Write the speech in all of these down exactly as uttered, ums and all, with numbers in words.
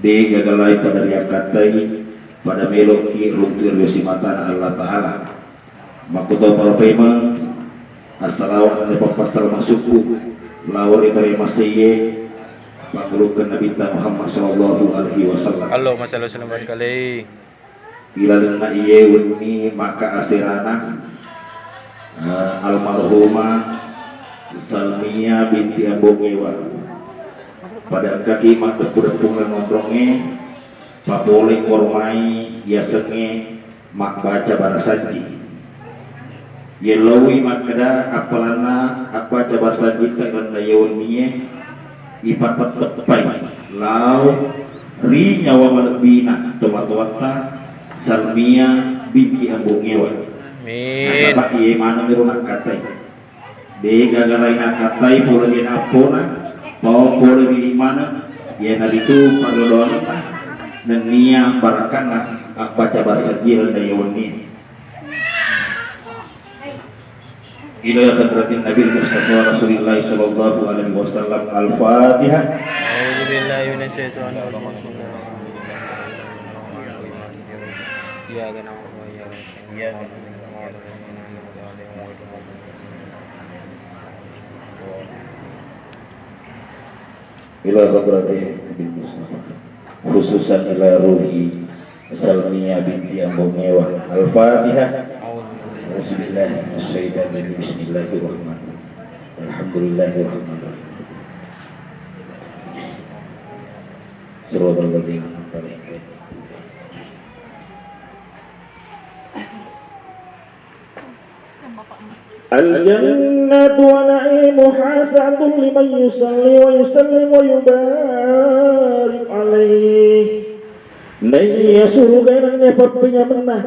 De'gaga laing pada riakkattai, pada melo'ki runtu' ri simatana Allah Ta'ala. Makkutoparo paimeng, assalawa' na pappassala masukku lao ri tarimaseiye, pangulukeng Nabitta Muhammad sallallahu alaihi wasallam. Allahumma shalli wa sallim wa barik alaihi. Ilalenna iye wenni maka aserana, eh, almarhumah Salmia binti Ambo Ngewa. Pada engkaki maddeppu-deppungeng onrongnge, papole koromai yasengnge mabbaca barasajji. Yellowi makkeda appalanna abbaca barasajjitta irenna iye wennie, ipatetteppai lao ri nyawa malebbina tomatoatta Salmia binti Ambo Ngewa. Amin. Nasaba iye maneng ero nakkatai. De'gaga laing nakkatai pole ri nappona, pao pole ri maneng, iyanaritu parelloanna nennia barakanna abbaca barasajji irenna iye wennie. Ila hadratin Nabi Mustafa Rasulillah sallallahu alaihi wasallam. Al-Fatihah. أعوذ بالله من الشيطان الرجيم. بسم الله الرحمن الرحيم. إياك نعبد وإياك نستعين. صراط الذين أنعمت عليهم غير المغضوب عليهم ولا الضالين. Ila hadratin Nabi Mustafa. Khususan ila ruhi Salmia binti Ambo Ngewa. Al-Fatihah. Auzubillahi minasyaitonirrajim. Bismillahirrahmanirrahim. Alhamdulillahirrahmanirrahim. Siratal ladzina an'amta alaihim. Al-jannatu wa na'imuha sa'atun liman yusalli wa yusallim wa yubarik alaih. Naiya suruga nennia pappenyamenna.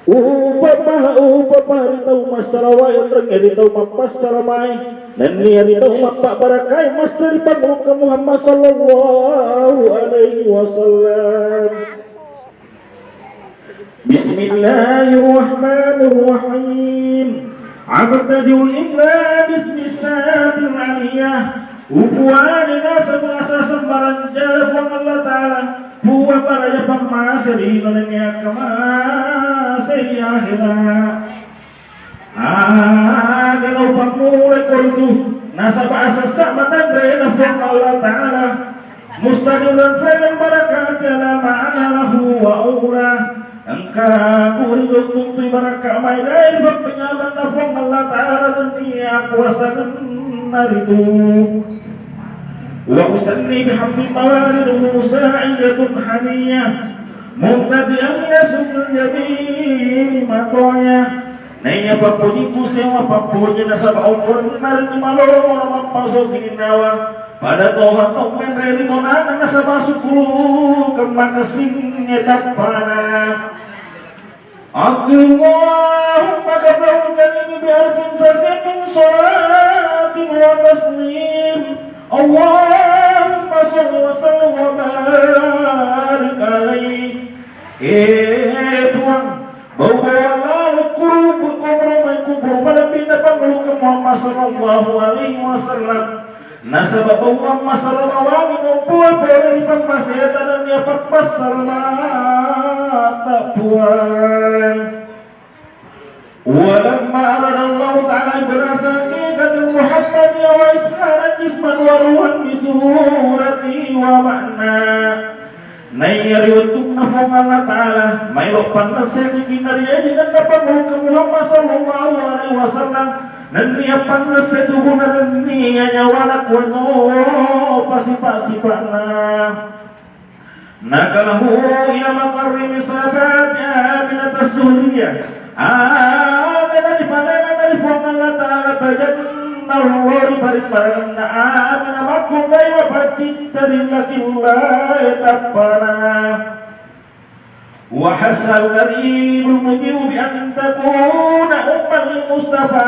Upapaha, upapaha ri tau massalawae, enrengnge ri tau mappassalamae. Nennia ri tau mappabbarakae, masseri Pangulukeng Muhammad sallallahu alaihi wasallam. Bismillahirrahmanirrahim. Abtadi'ul imla bismis sifatil aliyah. Upuane naseng asa sembarang jala Puang Allah Ta'ala, Puang baraja pammase ri lino nennia akkamase ri ahera. Aga naupammulai ko ritu, nasaba asessa matanrena Puang Allah Ta'ala. Mustamiran fil barakati ala ma ana lahu wa aula. Engka ku ri tuntui barakka mai dai pappenyamenna Puang Allah Ta'ala nennia kuasangenna ritu. Wa usanni bihamdi mawariduhu sa'idatun haniyah. Mubtadi'an yasumul jamil mataya. Naiya pappojikku sewa pappoji nasaba ongkonna ritu malomo mappaso sininnawa. Pada toha tau menre ri monana nasaba sukuru kemmakassingnge tappana. Allahumma qablahul karim bi alfin sasih min salatin wa taslim. Allahumma shalli wa sallim wa barik alaih. Eh, Puang, bau-bau laleng kuburu, kuburu mai kuburu, pada pindah Pangulukeng Muhammad sallallahu alaihi wasallam. Nasaba bauang masalamawangi mumpue pole ri pammaseta nennia pappassalamatta Puang. Walamma aradallahu ta'ala ibrasa haqiqatil Muhammadiyah wa izhara jisman wa ruhan bi surati wa ma'na. Naiya ri wettunna Puang Allah Ta'ala maelo pannessai tingginna ri ajingenna Pangulukeng Muhammad sallallahu alaihi wasallam, nennia pannessai tubuna nennia nyawana kuwatopa sipa-sipa'na. Nakalahu ila maqarri misabati Aminah Zuhriyah. Aga naripalenna ri Puang Allah Ta'ala pajanna lao ri pariparangenna Aminah makkungkai mapaccinta ri lakillae tappana. Wa hasal qaribul mujibu bi an takuna umman lil Mustafa.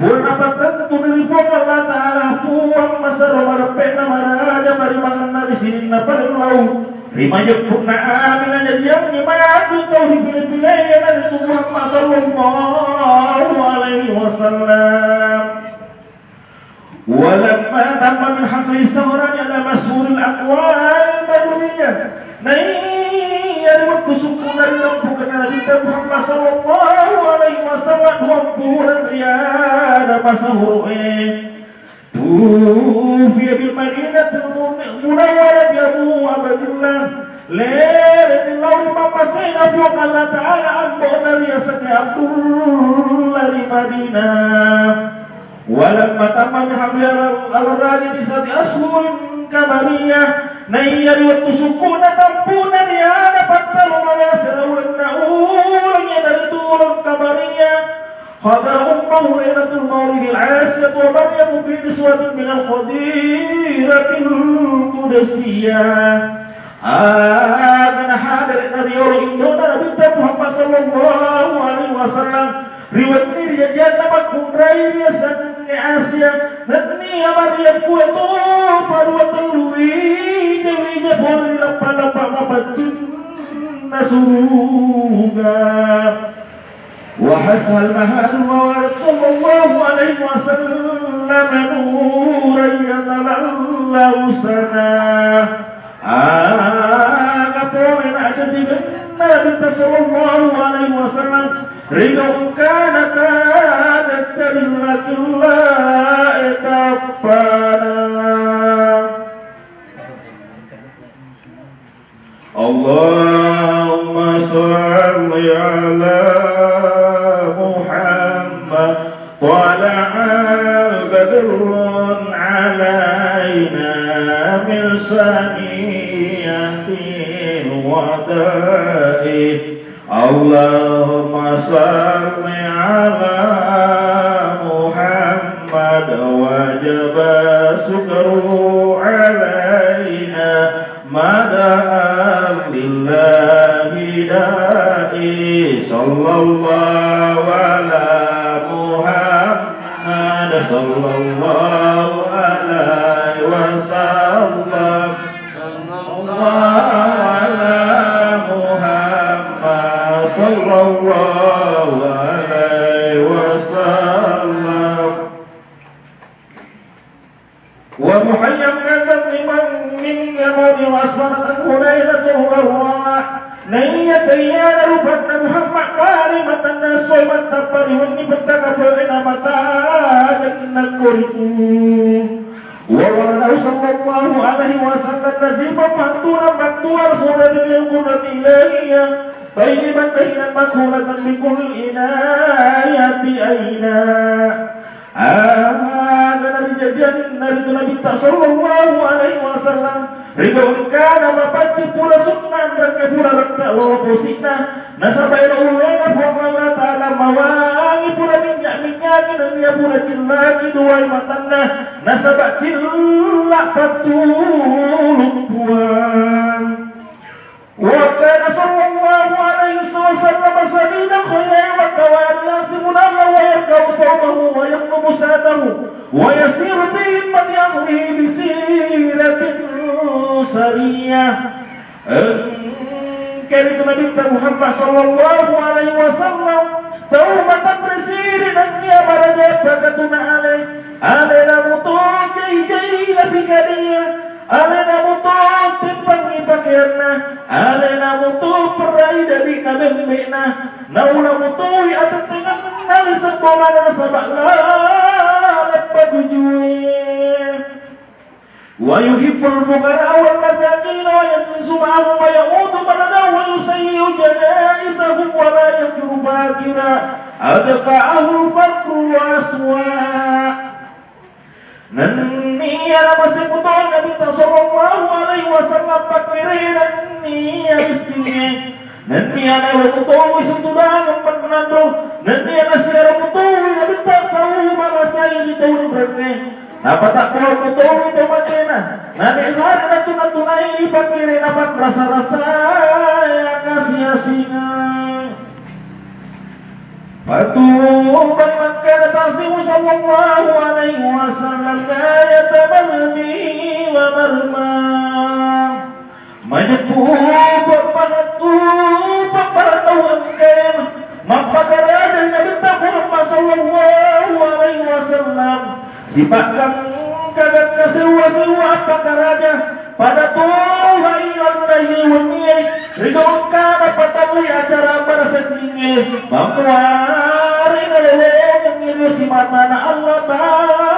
Purana pattentu ri Puang Allah Ta'ala, Puang masero mareppe'na maraja parimangenna ri sininna paling lau. Ri majeppunna Aminah jajiangngi matu tau ripile-pilei, iyanaritu Muhammad sallallahu alaihi wasallam. Walamma tamma min hamlihi sahran ala masyhuril aqwalil madniyah. Naiya ri wettu sukkunna ri lempukenna Nabitta Muhammad sallallahu alaihi wasallam, duampulo riana masahuru e. Tufiya bil Madinatil Mun-, Munawwarah Abu Abdillah. Lere ni lao ri mappase'na Puang Allah Ta'ala, ambo'na riasengnge Abdullah ri Madinah. Walamma tamma hamluhu ala, ala rajih tis'ati ashhurin qamariyah. Naiya ri wettu sukkunna tampuna riana pattellu mawase uleng, uleng iyanaritu uleng qamariyah. Hadara ummuhu Lailatul Maulidil Asiyah wa Maryam fi niswatin minal Hadiratil Qudsiyah. Aga nahadere na riolo indo'na Nabitta Muhammad sallallahu alaihi wasallam ri wenni rijajianna makkunrai riasengnge Asia, nennia Maryam kuwe topa dua tellu wija-wija pole ri lappa-lappa mapaccinna suruga. Wa hasal mahal Muhammad sallallahu alaihi wasallam nuran yatalalla'u sana. Aga pole na aja tiga Nabitta sallallahu alaihi wasallam ri gau engkana kada cari laki-laki tappana. اللهم صل على محمد. طلع البدر علينا من ثنيات الوداع. اللهم صل على محمد وجب شكره علينا ما دعا لله داعي. صلى الله على محمد، صلى الله عليه وسلم. صلى الله على محمد، صلى الله عليه وسلم. ومحيا من ذنب من جمال وأسفرت عنه ليلته الغراء. Naiya tayyana rupanna Muhammad pari matanna soe mattappa ri wenni pettang apoena mata jennakko ritu. وولده صلى الله عليه وسلم نزيفا مهتورا مكتوما الخلد من القدرة الإلهية طيبا دهينا مكحولا بكل عناية عينا. Aga narijajianna ritu Nabitta sallallahu alaihi wasallam ri gau engkana mapaccing pura sunna enrengnge pura retta lolo posi'na. Nasaba ero ullenna Puang Allah Ta'ala mawangi pura minnya-minynyaki nennia pura cillaki duai matanna. Nasaba cilla pattulung Puang. وكان صلى الله عليه وسلم شديد الحياء والتواضع يعظم نفسه ويركع صوبه ويطلب سعته ويسير بهمة أهله بسيرة سرية. Engka ritu Nabitta Muhammad sallallahu alaihi wasallam tau matanre siri nennia maraja pakatuna ale. Alena muto jai-jai napikadia, alena muto timpangi pakeanna, alena muto perrai dadi'na bembe'na, naula mutoi atettengenna ri sebbongana nasaba laleng patujue. ويحب الفقراء والمساكين ويجلس معهم ويعود مرضاهم ويسير جنائزهم ولا يهجر فقيرا أدفعه الفقر والأسواق. Nennia namasei mutoi Nabitta sallallahu alaihi wasallam pakkere nennia miskingnge. Nennia naelo mutoi sutudangeng mennanro. Nennia nasiara mutoi Nabitta tau malasai ri tau enrengnge. Napatabbo mutoi tau matena. Nade hari natuna-tunai pakkere napanrasa-rasai akasi-asingeng. Fatuba liman kana ta'zimuhu sallallahu alaihi wasallam ghayata madhmihi wa marmah. Majeppu, pahattu, pahattu engkae mappakaraja Nabitta Muhammad sallallahu alaihi wasallam. Sipaggangka-gangka sewwa-sewwa appakaraja pada toha ilanna Ri gaukkana patamui acara bara seddingnge, mammuare nalolongengngi ri simatana Allah Ta'ala.